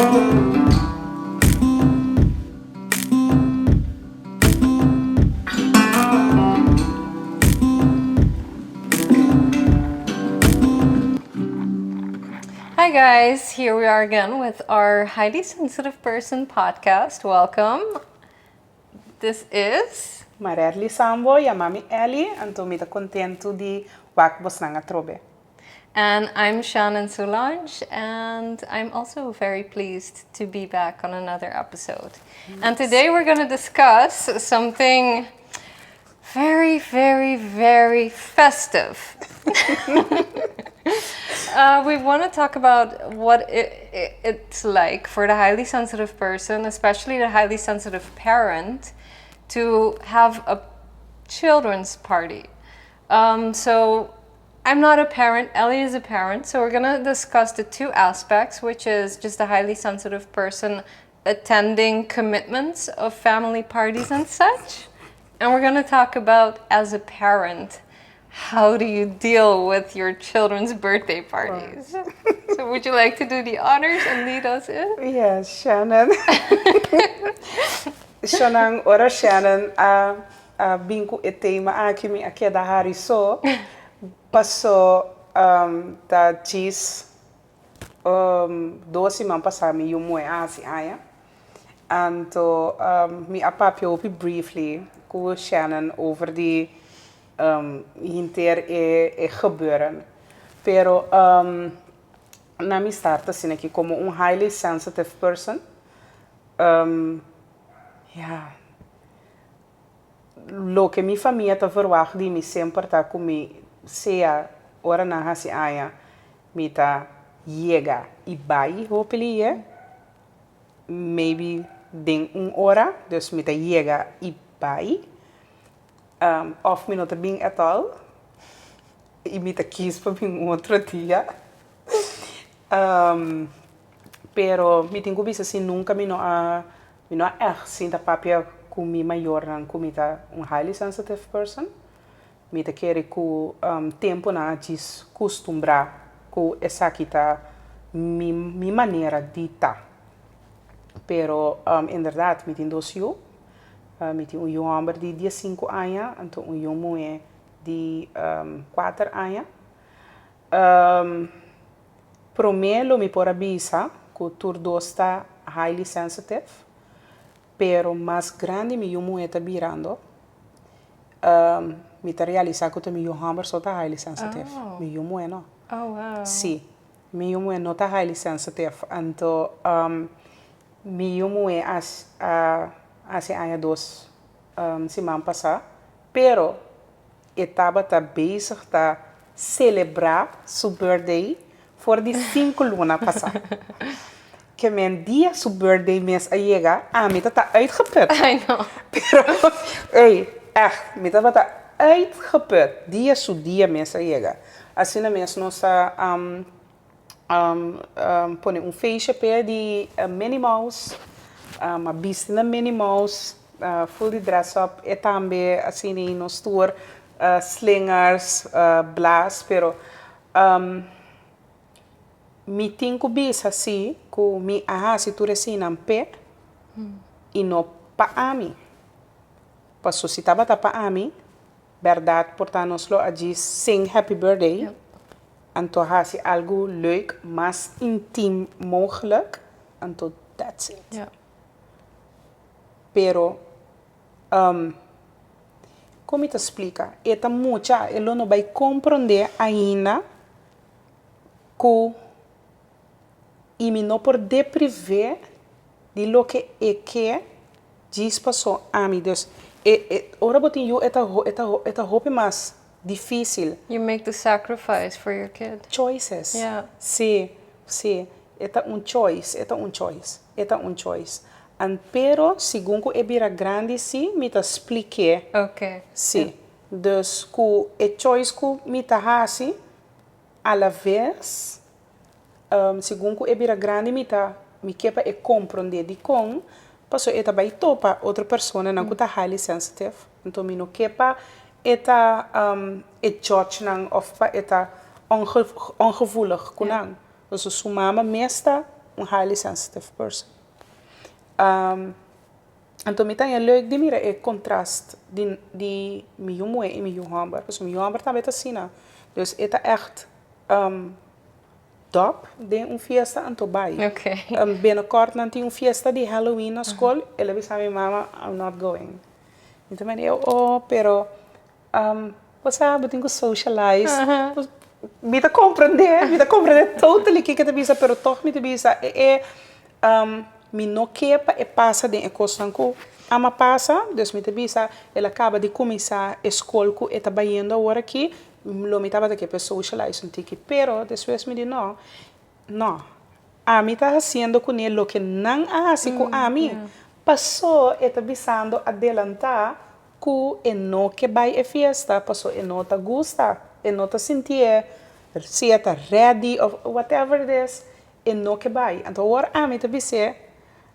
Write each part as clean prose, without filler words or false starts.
Hi guys, here we are again with our Highly Sensitive Person podcast. Welcome. This is Marerly Sambo, yama mi Ellie, anto mi ta kontentu di wak bosnan atrobe. And I'm Shannon Solange, and I'm also very pleased to be back on another episode. And today we're going to discuss something very, very, very festive. We want to talk about what it's like for the highly sensitive person, especially the highly sensitive parent, to have a children's party. So I'm not a parent, Ellie is a parent, so we're going to discuss the two aspects, which is just a highly sensitive person attending commitments of family parties and such. And we're going to talk about, as a parent, how do you deal with your children's birthday parties? So would you like to do the honors and lead us in? Yes, Shannon. Shannon, ora Shannon a bin ku e tema aki, mi a keda hari so, paso ta djis 2 siman pasá mi yu muhé a hasi aña. Anto mi a papia hopi briefly ku Shannon over di henter e gebeuren. Pero na mi start asina aki komo un highly sensitive person. Ja, loke mi famia ta verwacht di mi semper ta ku mi sea ora nan hasi aña, mi ta yega i bai hopi lihé, maybe den un ora, dus mi ta yega i bai. Òf mi no ta bin at all i mi ta kies pa bin un otro dia. Pero mi tin ku bisa si nunka mi no a ègt sinta papia ku mi mayornan ku mi ta un highly sensitive person. Mi ta kere ku tempunan a djis kustumbrá ku esaki ta mi manera di ta. Pero inderdaad mi tin dos yu. Mi tin un yu hòmber di 15 aña, anto un yu muhé di 4 aña. Promé lo mi por a bisa ku tur dos ta highly sensitive, pero mas grandi mi yu muhé ta birando, mi ta realisá ku ta mi yu hòmber so ta highly sensitive. Mi yu muhé no. Sí, mi yu muhé no ta highly sensitive. Anto mi yu muhé a hasi aña 2 siman pasá, pero e tabata bezig ta selebrá su birthday for di 5 luna pasá. Ke men dia su birthday mes a yega, ami tabata uitgeput. I know. Pero, hey, echt, mi tabata uitgeput. Dia su dia mes a yega. Asina mes nos a pone un feestje p'e di Minnie Mouse, a bisti na Minnie Mouse, full di dress up, e tambe asina nos tur slingers, blaas, pero mi tin ku bisa si ku mi a hasi tur eseinan p'e i no pa ami. Paso si tabata pa ami, bèrdat por ta nos lo a djis sing happy birthday, anto hasi algu leuk, mas intiem mogelijk, anto that's it. Pero kon mi ta splika? E ta mucha, e lo no bai komprondé ainda ku i mi no por depriv'é di loke e ke djis paso ami. Dus e ora bo tin yu e ta hopi mas difísil. You make the sacrifice for your kid. Choices. Sí. E ta un choice, e ta un choice, e ta un choice. Pero segun ku e bira grandi si, mi ta splik'é. Sí. Dus ku e choice ku mi ta hasi, a la vez, segun ku e bira grandi mi ke pa e komprondé dikon, paso e ta bai topa otro personanan ku ta highly sensitive. Anto mi no ke pa e ta e judge nan òf pa e ta ongevoelig ku nan. Dus su mama mes ta. Un highly sensitive person. Anto mi ta haña leuk di mira e contrast di mi yu muhé i mi yu hòmber, pasobra mi yu hòmber tambe ta asina. Dus e ta ègt dòp den un fiesta anto bai. Binnenkort nan tin un fiesta di Halloween na skol, el a bisa mi, "Mama, I'm not going." Mi ta mende, "Oh, pero bo sa bo tin ku socialize." Mi ta komprendé, mi ta komprendé totally kiko e ta bisa, pero tòg mi ta bisa e mi no ke pa e pasa den e kosnan ku ama pasa, dus mi ta bisa el a kaba di kuminsá e skol ku e ta bayendo awor aki, lo mi tabata ke pa e socialize un tiki, pero despues mi di no, no, ami ta hasiendo kuné loke nan a hasi ku ami, paso e ta bisando adelantá ku e no ke bai e fiesta paso e no ta gusta, e no ta sintié si e ta ready of whatever it is, e no ke bai. Anto awor ami ta bis'é,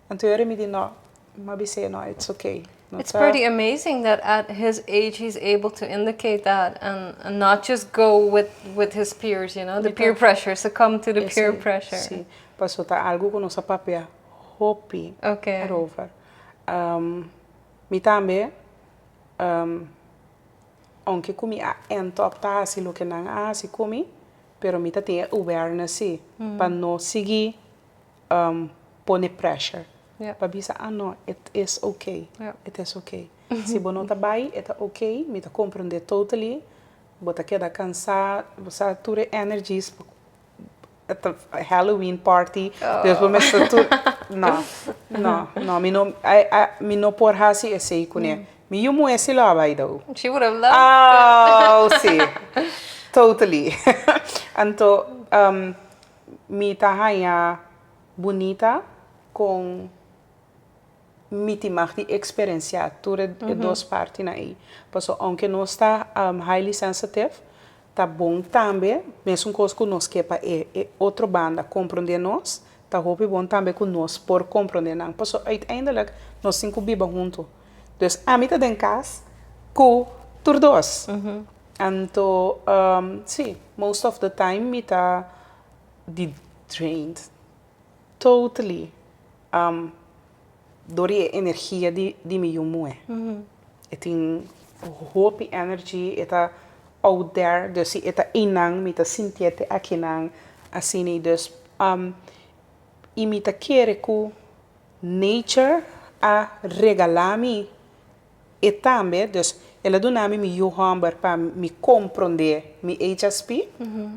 anto e ora mi di no, m'a bis'é no, it's okay. No It's ta. Pretty amazing that at his age he's able to indicate that and not just go with his peers, the peer pressure, succumb to the peer pressure. Si, paso ta algu ku nos a papia hopi erover. Mi tambe, aunke ku mi a end up ta hasi loke nan a hasi ku mi, pero mi ta tin e awareness si, pa no sigui pone pressure. Pa bisa, "Ah no, it is okay, it is okay. Si bo no ta bai, e ta okay, mi ta komprendé totally, bo ta keda kansá, bo sa tur e energies, Halloween party, dus bo mester tur." No, no, no, mi no, mi no por hasi esei kuné. Mi yu muhé si lo a bai though. She would have loved it. Oh, si. Totally. Anto, mi ta haña bunita kon mi tin mag di eksperensiá tur e dos partinan ei. Pasobra aunke nos ta highly sensitive, ta bon tambe, mesun kos ku nos ke pa e otro banda komprondé nos, ta hopi bon tambe ku nos por komprondé nan. Pasobra uiteindelijk nos tin ku biba huntu. Dus ami ta den kas ku tur dos. Anto, si, most of the time mi ta di drained. Totally. Dor di e energia di mi yu muhé. E tin hopi energy, e ta out there, dus si e ta einan, mi ta sintié te akinan, asina. Dus, i mi ta kere ku nature a regalá mi e tambe, dus el a duna mi mi yu hòmber pa mi komprondé mi HSP,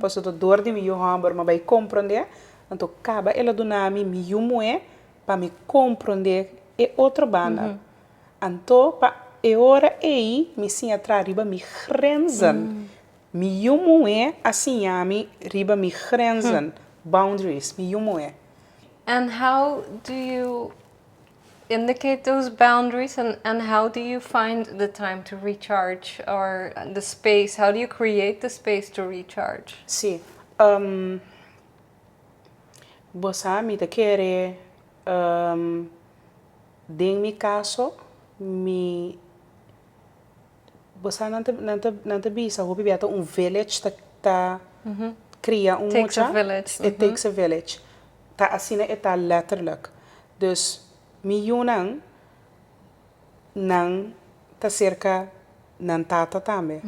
pasobra dor di mi yu hòmber mi a bai komprondé, anto kaba el a duna mi mi yu muhé pa mi komprondé e otro banda. Anto pa e ora ei mi siña traha riba mi grenzen. Mi yu muhé a siña mi riba mi grenzen, boundaries, mi yu muhé. And how do you indicate those boundaries and how do you find the time to recharge or the space? How do you create the space to recharge? Si. Bo sa, mi ta kere, den mi kaso, mi bo sa nan ta bisa hopi bia ta un village ta kria un Takes a mucha. Village. It takes a village. Ta asina e ta letterlijk. Dus mi yunan nan ta serka nan tata tambe.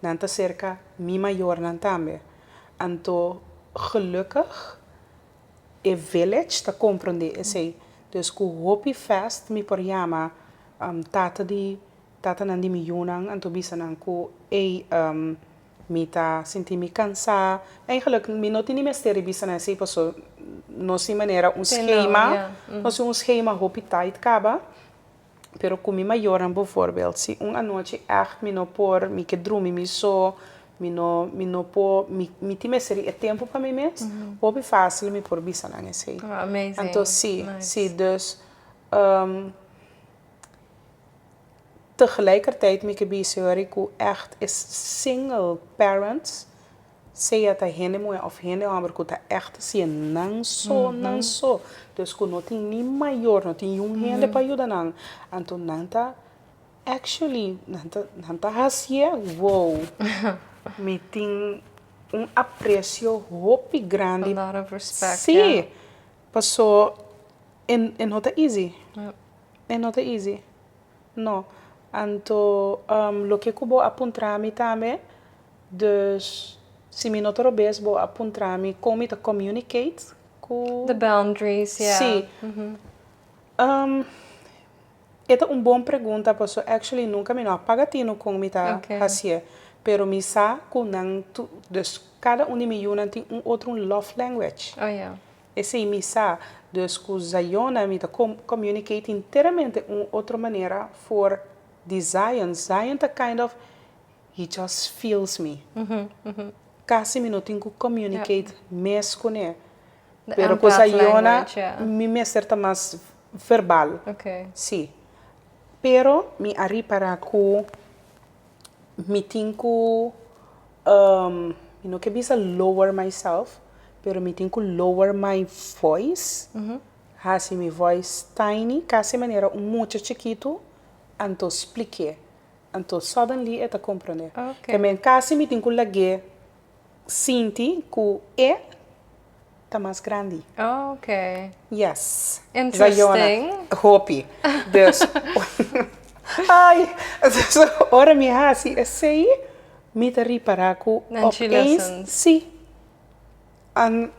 Nan ta serka mi mayornan tambe. Anto gelukkig e village ta komprondé esei. Dus ku hopi fast mi por yama tata di tatanan di mi yunan anto bisa nan ku ey, mi ta sinti mi kansá. Eigenlijk mi no tin ni mester di bisa nan esei paso nos tin manera un schema, nos tin un schema hopi tight kaba. Pero ku mi mayornan bijvoorbeeld, si un anochi ègt mi no por, mi ke drumi mi so, mi no por, mi tin mester di e tempu pa mi mes, hopi fásil mi por bisa nan esei. Oh, amazing. Anto si, Nice. Si, dus tegelijkertijd mi ke bisa yori ku ègt e single parents, sea ta hende muhé òf hende hòmber ku ta ègt hasié nan so, nan so. Dus ku no tin ni mayor, no tin niun hende pa yuda nan. Anto nan ta actually nan ta hasié, wow. Mi tin un apresio hopi grandi. A lot of respect. Si. Paso e no ta easy. E no ta easy. No. Anto loke ku bo a puntra mi tambe, dus si mi no ta robes bo a puntra mi kon mi ta communicate ku. The boundaries, yeah. Si. E ta un bon pregunta paso actually nunca mi no a paga tino con mi ta hacié, pero mi sa cu nan tu, dus cada un di mi yunan tin un otro un love language. Oh yeah. Esey mi sa, dus cu Zayona mi ta communicate enteramente un otro manera for di Zion. Zion ta kind of he just feels me. Casi mi no tin cu communicate mes cune. Pero cu Zayona mi mester ta mas verbal. Si. Pero mi a ripara cu mi tin cu, mi no ke bisa lower myself, pero mi tin cu lower my voice, haci mi voice tiny, casi manera un mucha chikitu, anto spliké. Anto suddenly e ta comprende. Ke men casi mi tin cu lag'é sinti cu e ta mas grandi. Yes. Interesting. Zayona, hopi. Dus, ay, dus ora mi haci esey, mi ta ripara cu Then she opeens, listens. si. An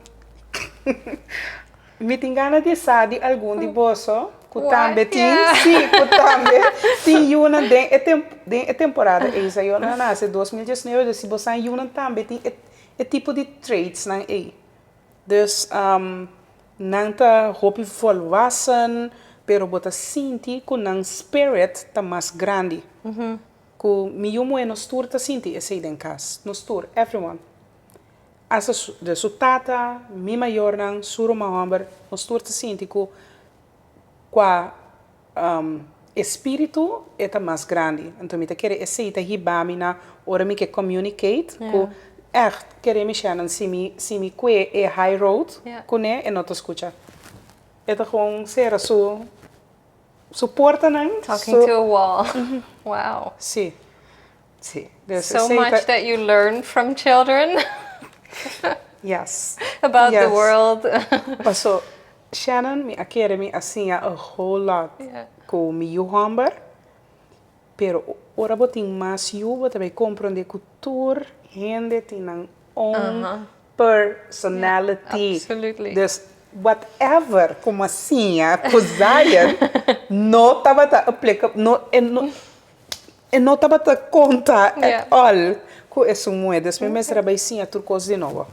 mi tin gana di sa di algun di boso ku tambe tin, sí, ku tambe tin yunan den e tem den e temporada ei. Sa yo a nase 2019, dus si bo sa yunan tambe tin e e tipo di traitsnan ei. Dus nan ta hopi volwassen, pero bo ta sinti ku nan spirit ta mas grandi. Ku mi yu muhé nos tur ta sinti esei den kas, nos tur, everyone. Asta de su tata, mi mayornan, su ruman hòmber, nos tur ta sinti ku kua e spiritu e ta mas grandi. Anto mi ta kere esei ta hiba mi na ora mi ke communicate ku ègt kere mi Shannon si mi si mi kue e high road kuné e no ta skucha. E ta gewoon sera su su portanan. Talking to a wall. Wow. Si. Sí. Dus so much that you learn from children. Yes. About the world. Paso, Shannon, mi a kere mi a siña a whole lot ku mi yu hòmber, pero ora bo tin mas yu bo ta bay komprondé ku tur hende tin nan own personality. Absolutely. Dus whatever ku mi a siña ku Zion no tabata applicable, no, e no. E no tabata konta at all ku esun muhé, dus mi mester a bai siña tur kos di nobo.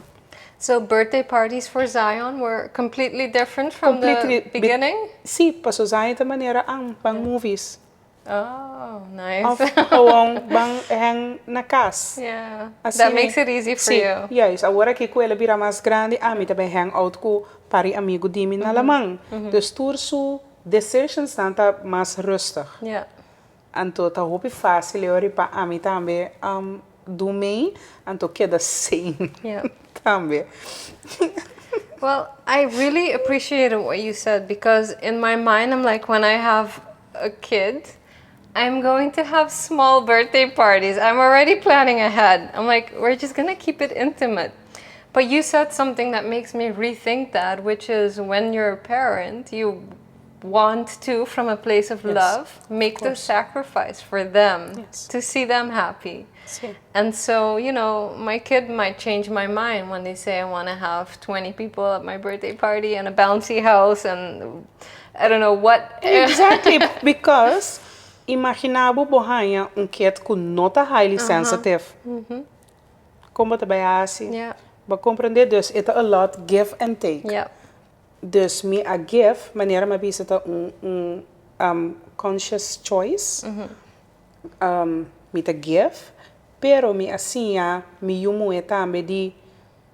So birthday parties for Zion were completely different from the beginning? Sí, paso Zion ta manera an ban movies. Oh, nice. Of gewoon ban hang na kas. Yeah, that makes it easy for you. Sí, juist. Awor aki ku el a bira mas grandi, ami ta bai hang out ku par di amigu di mi na laman. Dus tur su decisionsnan ta mas rustig. Yeah. Anto ta hopi fácil e ora pa ami tambe do mei, anto keda sane tambe. Well, I really appreciated what you said because in my mind I'm like when I have a kid, I'm going to have small birthday parties. I'm already planning ahead. I'm like, we're just going to keep it intimate. But you said something that makes me rethink that, which is when you're a parent, you want to, from a place of love, make the sacrifice for them to see them happy. And so, my kid might change my mind when they say I want to have 20 people at my birthday party and a bouncy house and I don't know what. Exactly, because imaginá bo bo haña un kid ku no ta highly sensitive. Kon bo ta bai hasi? Bo komprendé? Dus e ta a lot give and take. Dus mi a give, manera mi a bisa ta un conscious choice. Mi ta give, pero mi a siña mi yu muhé tambe di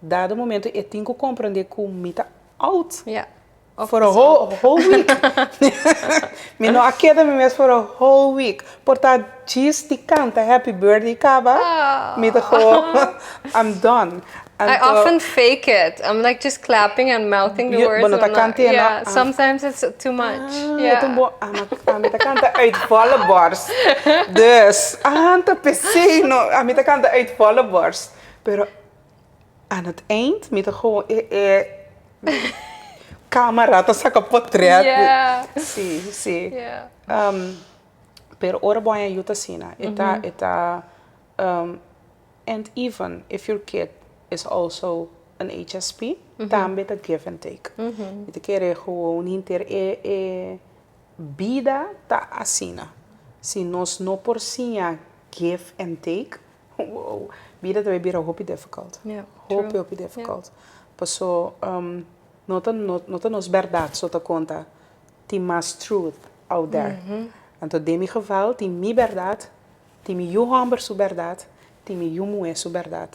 dado momento e tin ku komprendé ku mi ta out for a whole week. Mi no a keda mi mes for a whole week. Por ta djis di kanta happy birthday kaba, mi ta gewoon I'm done. I often fake it. I'm like just clapping and mouthing the words. Bo no ta kanta e no? Yeah, sometimes it's too much. Ah, e ta un bon. Ami ta kanta uit volle borst. Dus, ah, ta p'esei no. Ami ta kanta uit volle borst. Pero aan het eind mi ta gewoon e e. Camera ta saca potret. Si. Pero ora bo haña yu ta asina. E ta, and even if your kid is also an HSP, tambe ta give and take. Mi ta kere gewoon henter e bida ta asina. Si nos no por siña give and take, wow, bida ta bira hopi difficult. Hopi, hopi difficult. Paso, no ta nos berdad so ta conta. Tin mas truth out there. Anto, den mi geval, tin mi berdad, tin mi yu homber su berdad, tin mi yu muhe su berdad.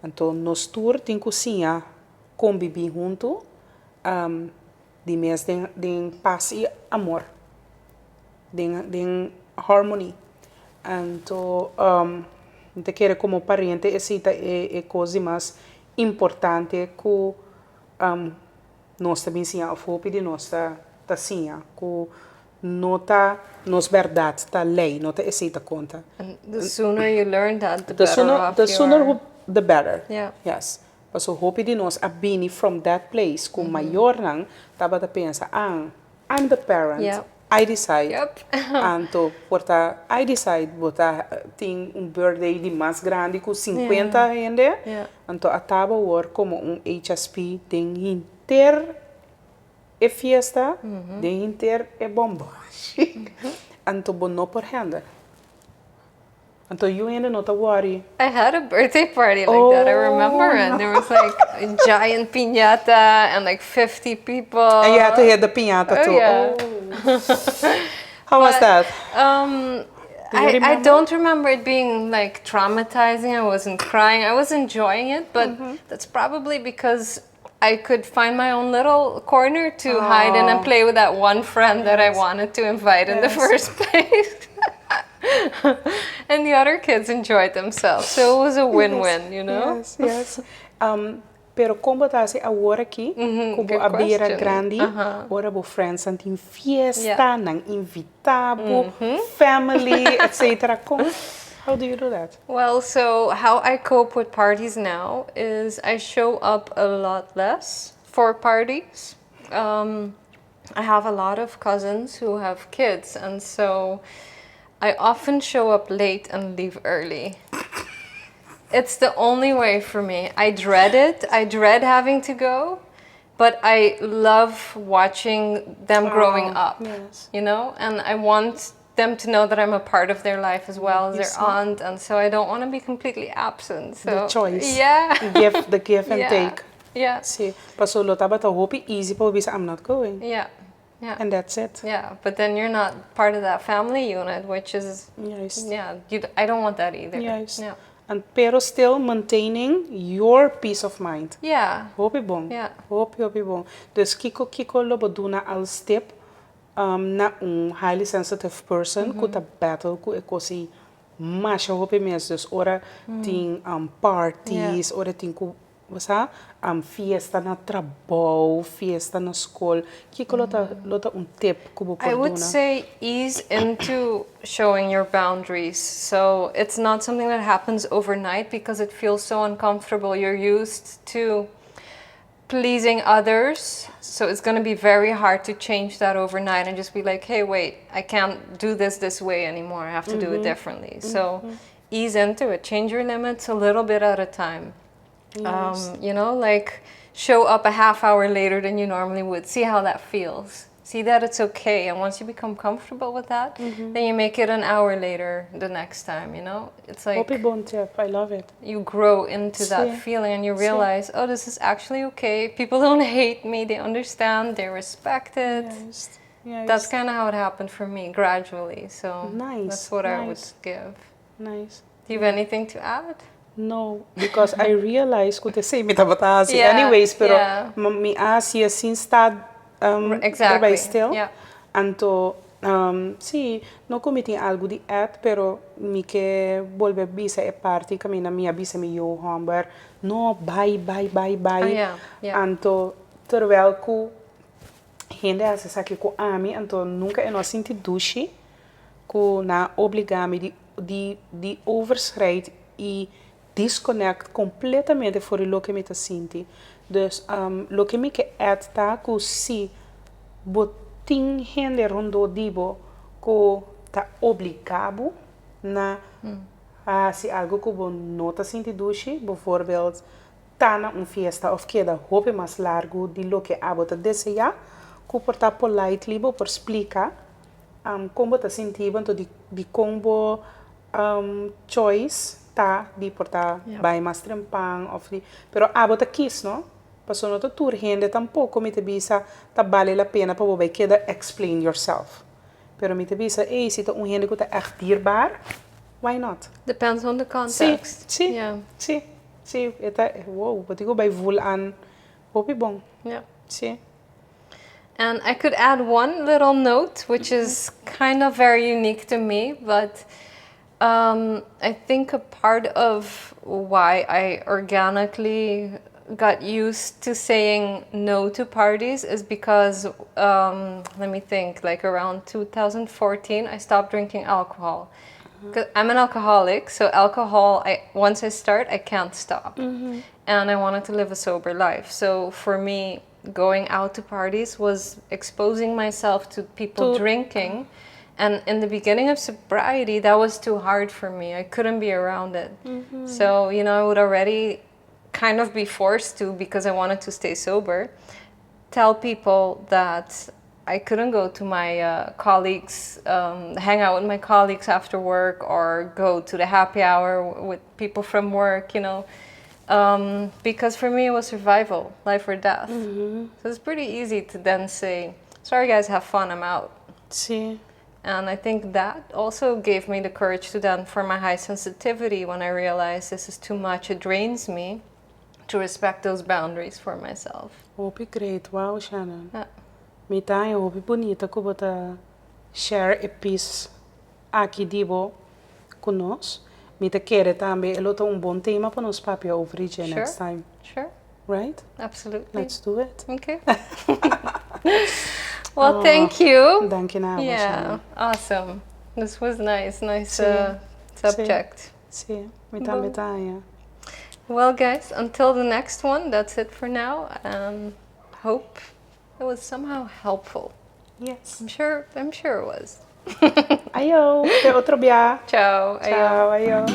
Anto, nos tur tin cu siña convivi hunto, di mes den paz y amor, den harmony. Anto, mi ta kere como pariente esey ta e cos di mas importante cu nos ta bin siña of hopi di nos ta siña cu no ta nos berdad ta ley, no ta esey ta conta. And the sooner you learn that, the The better sooner, off the you sooner are. The better. Yes. Paso hopi di nos a bini from that place cu mayornan tabata pensa, "Ah, I'm the parent. I decide." Anto, por ta, I decide, bo ta tin un birthday di mas grandi cu 50 hende. Anto, ataba wor como un HSP den henter e fiesta, den henter e bombashi. Anto, bo no por handle. Anto, yu hende no ta worry. I had a birthday party like that. I remember Oh, it. no. There was like a giant piñata and like 50 people. And you had to hit the piñata Oh, too. yeah. Oh. How was But, that? Do you I remember? don't remember it being like traumatizing. I wasn't crying. I was enjoying it, but that's probably because I could find my own little corner to hide in and Oh. play with that one friend that I wanted to invite in the first place. And the other kids enjoyed themselves. So it was a win-win, you know? Yes. Pero con ta asina awor aki, como Good a bira question. grandi, ora bo friends tin fiesta, nan invita bo, family, etc. Con, how do you do that? Well, so how I cope with parties now is I show up a lot less for parties. I have a lot of cousins who have kids, and so I often show up late and leave early. It's the only way for me. I dread it. I dread having to go, but I love watching them growing Oh, up. And I want them to know that I'm a part of their life as well as You their see? aunt, and so I don't want to be completely absent. So The choice. The give and take. Si, paso lo tabata hopi easy pa bisa, "I'm not going." And that's it. Yeah, but then you're not part of that family unit, which is yeah, I don't want that either. Juist. And pero still maintaining your peace of mind. Hopi bon. Hopi, hopi bon. Dus kiko lo bo duna als tip na un highly sensitive person ku ta battle ku e kos masha hopi mes? Dus ora tin parties, ora tin ku sa fiesta na trabou, fiesta na scol. Kiko lo ta un tip ku bo I would por duna? Say ease into showing your boundaries. So it's not something that happens overnight because it feels so uncomfortable. You're used to pleasing others. So it's going to be very hard to change that overnight and just be like, "Hey, wait, I can't do this way anymore. I have to do it differently." So ease into it. Change your limits a little bit at a time. Like show up a half hour later than you normally would. See how that feels. See that it's okay. And once you become comfortable with that, then you make it an hour later the next time. It's like Hopi bon tip. I love it. You grow into that Si. Feeling and you realize, "Oh, this is actually okay. People don't hate me. They understand. They respect it." Juist. That's kind of how it happened for me gradually. So Nice, that's what I would nice. Give. Nice. Do you have anything to add? No, because I realize ku esei mi tabata hasi. Anyways, pero mi a hasi asina sta daarbij stil. Anto, si, no ku mi tin algo di add, pero mi ke bolbe bisa e parti kaminda mi a bisa mi yu homber, "No, bai, bai, bai, bai." Oh, yeah. Anto, terwijl ku hende a hasi esaki ku ami, anto nunca e no a sinti dushi ku nan a obliga mi di overschrijd i disconnect completamente for di loke mi ta sinti. Dus loke mi ke add ta ku si bo tin hende rondó di bo ku ta obligá bo na hasi algu ku bo no ta sinti dushi, bijvoorbeeld ta na un fiesta òf keda hopi mas largu di loke abo ta deseá, ku por ta politely bo por splika kon bo ta sinti bo, anto di kon bo choice ta di por ta bai mas trempan òf di, pero abo ta kies no, pasobra no ta tur hende tampoko mi ta bisa ta bale la pena pa bo bai keda explain yourself, pero mi ta bisa ey si ta un hende ku ta ègt dierbaar, why not? Depends on the context. Si, si, si, si, e ta, wow, bo tin ku bai voel aan hopi bon. Si. And I could add one little note, which is kind of very unique to me, but I think a part of why I organically got used to saying no to parties is because, let me think, like around 2014, I stopped drinking alcohol. 'Cause I'm an alcoholic, so alcohol, once I start, I can't stop. And I wanted to live a sober life. So for me, going out to parties was exposing myself to people drinking. And in the beginning of sobriety, that was too hard for me. I couldn't be around it. So I would already kind of be forced to, because I wanted to stay sober, tell people that I couldn't go to my colleagues, hang out with my colleagues after work, or go to the happy hour with people from work, because for me it was survival, life or death. So it's pretty easy to then say, "Sorry guys, have fun, I'm out." And I think that also gave me the courage to then, for my high sensitivity, when I realized this is too much, it drains me, to respect those boundaries for myself. Hopi great. Wow, Shannon. Mi ta hopi bunita ku bo ta share e piece aki di bo ku nos. Mi ta kere tambe e lo ta un bon tema pa nos papia over dje next time. Sure. Right? Absolutely. Let's do it. Okay. Well, thank you. Danki na Yeah, Shannon. Awesome. This was nice, nice subject. Si, mi tambe ta. Well, guys, until the next one, that's it for now. Hope it was somehow helpful. Yes. I'm sure it was. Ayo, te otro bia. Ciao. Ciao, ayo.